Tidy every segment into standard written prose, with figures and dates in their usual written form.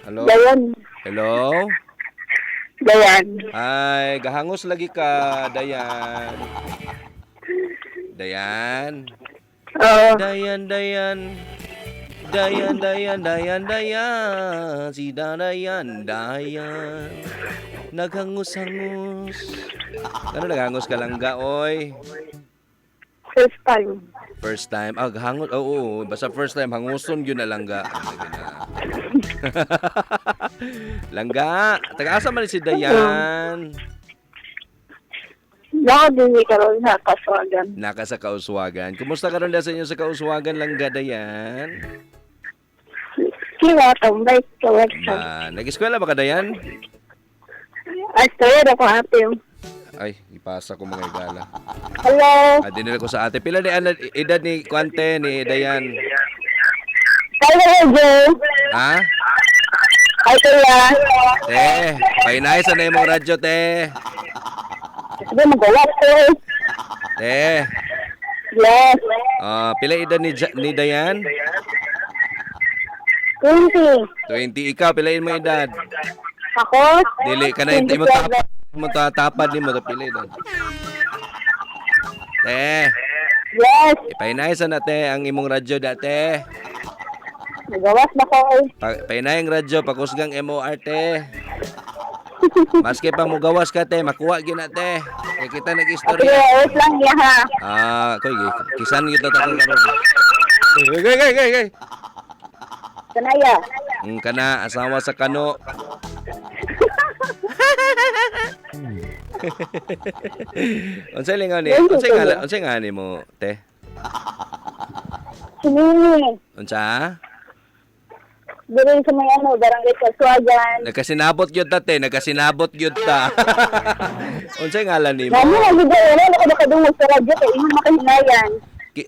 Hello? Dayan. Hello? Dayan. Ay, gahangos lagi ka, Dayan. Dayan. Oo. Dayan, Dayan. Dayan, Dayan, Dayan, Dayan. Si Dayan, Dayan. Naghangos-hangos. Ano naghangos ka lang ga, oy? First time. First time. Ah, hangos. Oo, oo, basta first time, hanguson yun na langga. Ano, gina. Langga. Taga-asa man ni si Dayan? Nako, din karon sa Kauswagan. Naka sa Kauswagan. Kumusta karon sa inyo sa Kauswagan, langga, Dayan? Kiwa, tambay, kawag sa. Ma, nag-eskwela ba ka, Dayan? Ay, sorry, ako ate. Ay, ipasa ko mga igala. Hello. Ah, dinala ko sa ate. Pila ni edad ni Kuante ni Dayan? Hello, Joe. Ha? Ay, kuya. Te, painay sa na imong radyo, te. Sige, magawa ko. Te, Yes. ah, pila edad ni Dayan? 20. 20. Ikaw, pila mo edad? Ako? Dili ka na imo tapad mo tapad nimo to pila edad. Te, Yes. ipainay sa na te ang imong radyo da te. Nagawas na ko. Eh. Painay ang radyo pakusgang MOR te. Maski pa mugawas ka te, makuha gyud na te. Kay kita Okay, nag-istorya. wait lang niya ha. Ah, koy kisan gyud ta karon. Hey, hey, hey, hey, hey. Kanaya. Kana asawa sa kano. Unsay lingaw ni? Unsay nga unsay nga ni mo, te? Si Mimi. Unsa? Diri sa may ano, barangay Kauswagan. Nagkasinabot gyud ta, te, nagkasinabot gyud ta. Unsay ngalan nimo? Nami na gid wala na ko nakadungog sa radyo kay imong makahinayan.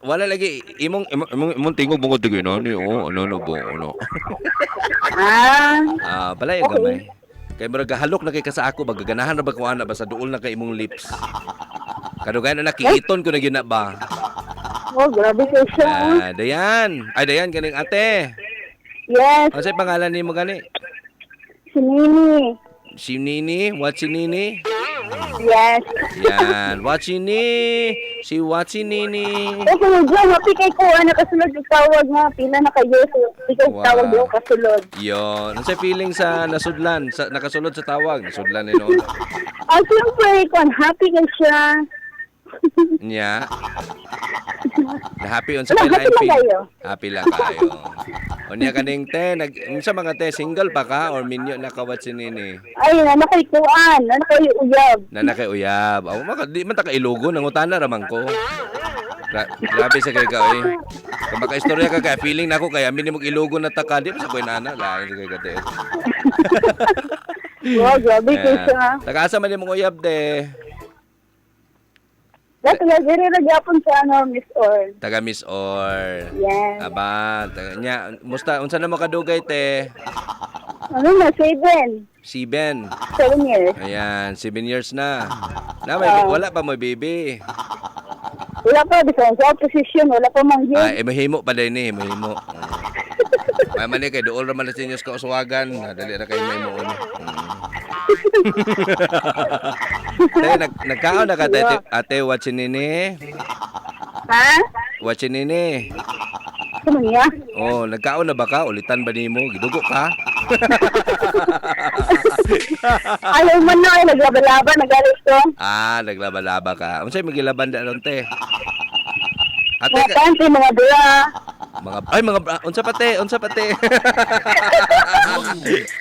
Wala lagi imong imong imong, imong tingog bungod tigay no ni oh ano no bo ano. Ah, Ah, pala yung gamay. Kay murag gahalok na kay ka sa ako ba gaganahan ra ba ko ana ba sa duol na kay imong lips. Kadugayan na nakiiton ko na gyud na ba. Oh, grabe kay siya. Ah, Dayan. Ay, Dayan, ganing ate. Yes, Ano pangalan nimo gani? si Mimi. Si Nini, what si Nini? Yes. Yan, what si Ni? Si what si Nini? Eh, kung medyo happy kay ko, ano, kasulod yung tawag nga, pila na kayo, so, ikaw Wow. tawag yung kasulod. Yon, ano feeling sa nasudlan, sa nakasulod sa tawag, nasudlan ni no. Ah, siyempre, kung happy kay siya. Nya. Na happy unsa Wala, kay happy lang feel? kayo. Happy lang kayo. Unya kaning te, nag unsa mga te single pa ka or minyo na ka what si Nini? Ay, ano kay kuan, ano kay uyab. Na kay uyab. Aw maka di man ta ka ilogo nangutana ra man ko. Grabe sa kay ka oy. Kung makaistorya ka kay feeling nako kay amin nimo ilogo na ta ka di pa sa koy nana lain sa kay ka te. Wow, grabe kay siya. Taga-asa man imong uyab te? Dati nga, diri ra gyapon sa ano, Miss Orl. Taga Miss Or. Yes. Aba, taga nya musta unsa na mo kadugay te? Ano na, 7. Si Ben. 7 years. Ayan, 7 years na. Na may, wala pa mo baby. Wala pa, bisan sa opposition, wala pa mang yun. Ay, eh, mahimo pa din eh, mahimo. May man eh, kay dool ra man na sa inyo sa kauswagan. Ah, dali ra kayo mahimo. Te, nagkaon na ka, te, ate, watchinini? Ha? Watchinini? Ano niya? Oh, nagkaon na ba ka? Ulitan ba nimo? Gidugo ka? Ayaw man na, ay, naglaba-laba, nagalit ko. Ah, naglaba-laba ka. Unsay magilaban da ron, te? Ate, Mga panty, mga bra. mga ay mga bra, unsa pa te? Unsa pa te?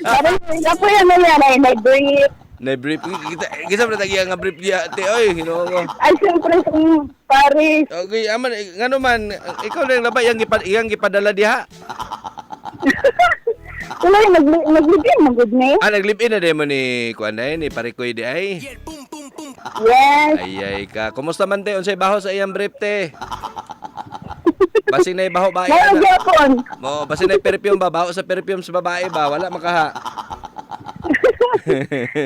Parang, ako yan na yan, ay, may brief. Na brief kita kita ba tagi nga brief diya te oy Ginoo ko. Ay, siyempre, kung Paris. Okay, aman eh, ngano man ikaw lang labay ang iyang gipadala diha. Wala yung naglibin, magod ni. Ah, naglib-in na demo ni kuan ay ni Parikoy di ay. Yes. Ay ay ka. Kumusta man te? Unsay baho sa iyang brief te? Basin na baho ba Mayroon gyapon. Mo, basin na perfume ba baho sa perfume sa babae ba? Wala makaha.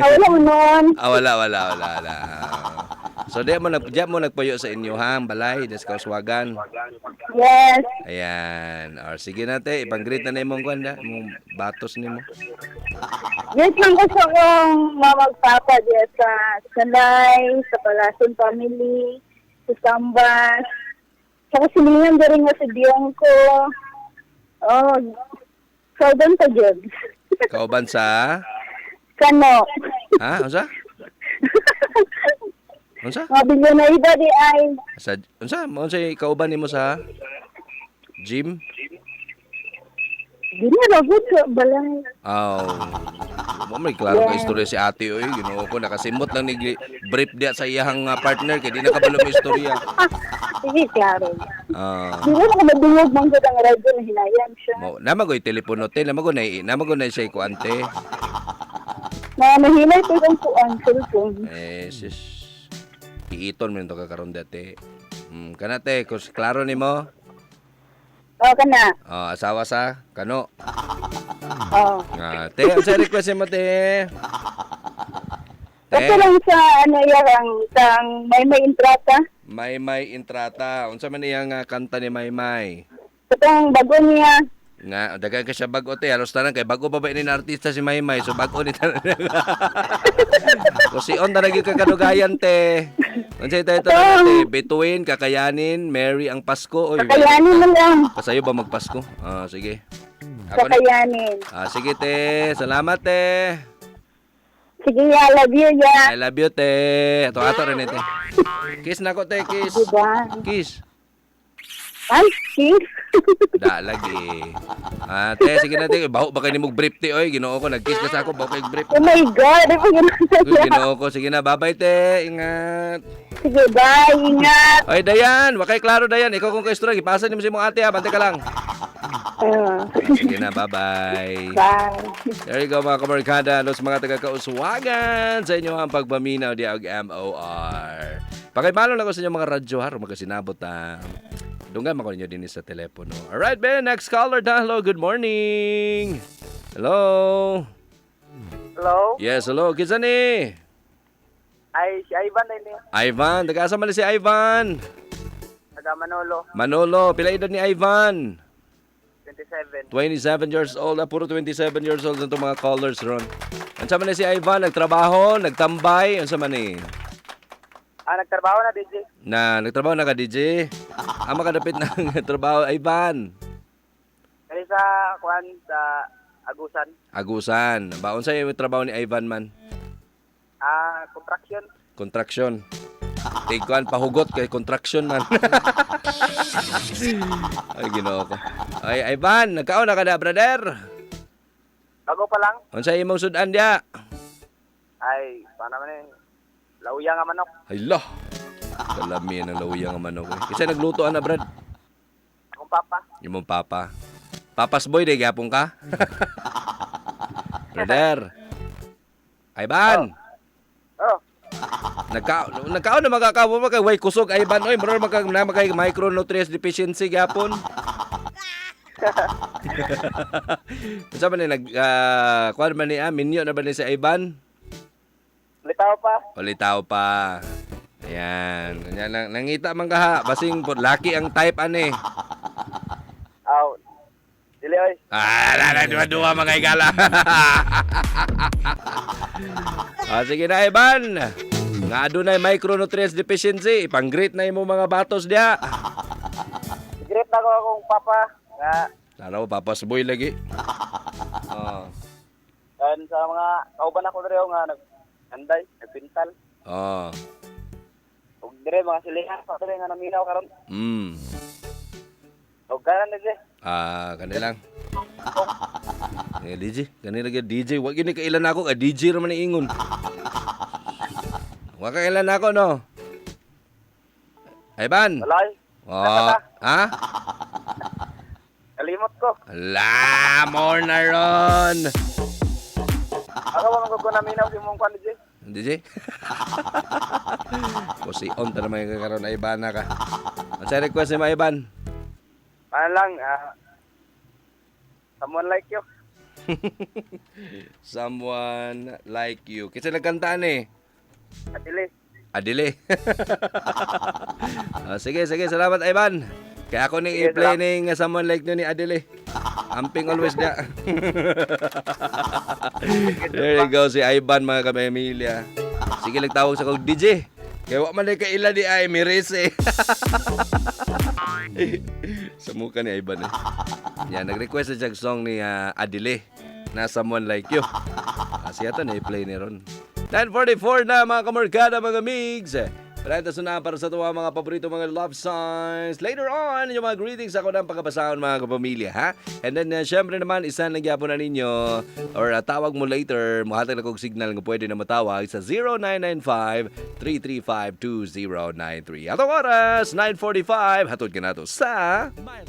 Ah, wala mo noon. Ah, wala, wala, wala, wala. So di mo nagpuyo sa inyo ha, ang balay des kauswagan. Yes. Ayan. Or sige na te, ipang-greet na na imong kuan da, imong batos nimo. Yes lang ko sa akong mamagpapa diya sa Sanay, sa Palason Family, sa Sambas. Sa kasilingan diri nga sa Diyong ko. Oh, Southern pa jud. Kauban sa Kano. Ha? Unsa? Unsa? Mga bilyon na iba di ay. Sa unsa? Unsa kauban nimo sa gym? Di na rabot sa balay. Aw. Mo may klaro ka istorya si ate oy, Ginoo ko nakasimot lang ni brief diya sa iyang partner kay di na kabalo mo istorya. Sige, klaro. Ah. Di na ako madungog man gud ang radyo na hinayan siya. Mo nama ko'y telepono te, nama ko na siya kuante. Na nahinay ko yung kuan cellphone. Eh sis piiton mo nito ka karon dati. Kana te, kus klaro nimo. Oh, kana. Oh, asawa sa kano. Oh. Ah, te, unsa request mo te? Te, Kasi lang sa ano yan, ang tang may intrata. Maymay Intrata. Unsa man iyang kanta ni Maymay? Katong bago niya. Nga, daghan ka siya bago te. Halos tanan kay bago pa ba ini na artista si Maymay. So bago ni tanan. Kung si on na ka kadugayan te. Unsay tayo te? Bituin, kakayanin, Mary ang Pasko. Oy, Kakayanin mo lang. Kasayo ba magpasko? Ah, sige. Ako na. Kakayanin. Ah, sige te. Salamat te. Sige, ya, love you, ya. I love you te. Ato ato rin eh, te. Kiss na ko te, kiss. Diba? Kiss. Ay, kiss. Da lagi. Ah, te, sige na te. Baho ba kayo nimog brief te oy? Ginoo ko nag-kiss ka sa ako, baho kay brief. Oh my God. Di ba ganun Uy, siya? Ginoo ko. Sige na, bye-bye te. Ingat. Sige, bye. Ingat. Oy, Dayan, wakay klaro Dayan. Ikaw kung kaistorya, gipasa nimo sa imong ate ha. Bantay ka lang. Ah, Sige na, bye-bye. bye. There you go mga kabarkada, los mga taga-kauswagan sa inyo ang pagpaminaw di og MOR. Pakibalo lang ko sa inyong mga radyo ha, magkasinabot ha. Dunggan man ko ninyo din sa telepono. Alright, Ben, next caller na. Hello, good morning. Hello. Hello? Yes, hello. Kinsa ni? Ay, si Ivan na ini. Ivan. Taga-asa man ni si Ivan? Taga Manolo, Manolo, pila edad ni Ivan? 27. 27 years old. Ah, puro 27 years old na itong mga callers ron. Unsa man ni si Ivan? Nagtrabaho, nagtambay, unsa man ni? Ah, nagtrabaho na, DJ. Na nagtrabaho na ka DJ. Ang makadapit ng trabaho Ivan. Kali sa, kuan, sa Agusan. Agusan. Ba unsa yung trabaho ni Ivan man? Ah, contraction. Contraction. Tigkuan pahugot kay contraction man. Ay Ginoo ko. Ay Ivan, nagkaon na ka na brother. Bago pa lang. Unsa imong sudan dia? Ay, paano man eh. Lauya nga manok. Ay lah. Kalami ng lauya nga manok. Eh. Kasi nagluto ana brad. Akong papa. Imong papa. Papas boy day gyapon ka. Brother. Ivan. Oh, Nagkaon na magkakawa mo kay way kusog Ivan oy murag magka na magkay micronutrients deficiency gyapon. Unsa man ni nag kuan man ni minyo na ba ni si Ivan? litaw pa. Ulitaw pa. Ayan, kanya nang nangita man ka ha, basing po laki ang type ani. Aw. Dili oy. Ah, la, la, dua, dua mga igala. Sige na, Ivan. Nga adunay micronutrients deficiency, ipang-greet na imo mga batos diya. Great na ko akong papa. Nga, Sana mo, papas boy lagi. Oh. kan sa mga kauban ako dire nga nag anday, nagpintal. Oh. Ug dire mga silihan pa dire nga naminaw karon. Ug karon DJ. Ah, kanilang. Eh, DJ, kanila gyud DJ. Wa gyud ni kailan ako ka DJ ra man ni ingon. Wa ka kailan ako no. Ivan. Wala oy. Oh, ha? Kalimot ko. Ala, more na ron. Ako ba ko naminaw si mong kuan DJ? DJ? Kasi on ta naman yung kakaroon na Ivan na ka. Ang sa request ni mga Ivan? Ano lang, someone like you. Someone like you. Kasi nagkantaan eh. Atili. Adile. Sige, sige. Salamat, Ivan. Kaya ako ning Sige, i-play ning "Someone Like You" ni Adele. Amping always dia. There you go, si Ivan, mga kapamilya. Sige lang tawag sa kog DJ. Kaya wa man ka ila di ay miris eh. Sa mukha ni Ivan eh. Yan, nag-request na siya og song ni Adele na "Someone Like You". Siya to na i-play ni ron. 9:44 na, mga kamorkada, mga migs. Prenta na para sa tuwa mga paborito mga love songs. Later on, yung mga greetings ako ng pagkabasahon, mga kapamilya, ha? And then, syempre naman, isa lang gyapon na ninyo or tawag mo later, muhatag na kog signal nga pwede na matawag sa 0995-335-2093. Atong oras, 9:45, hatod ka nato sa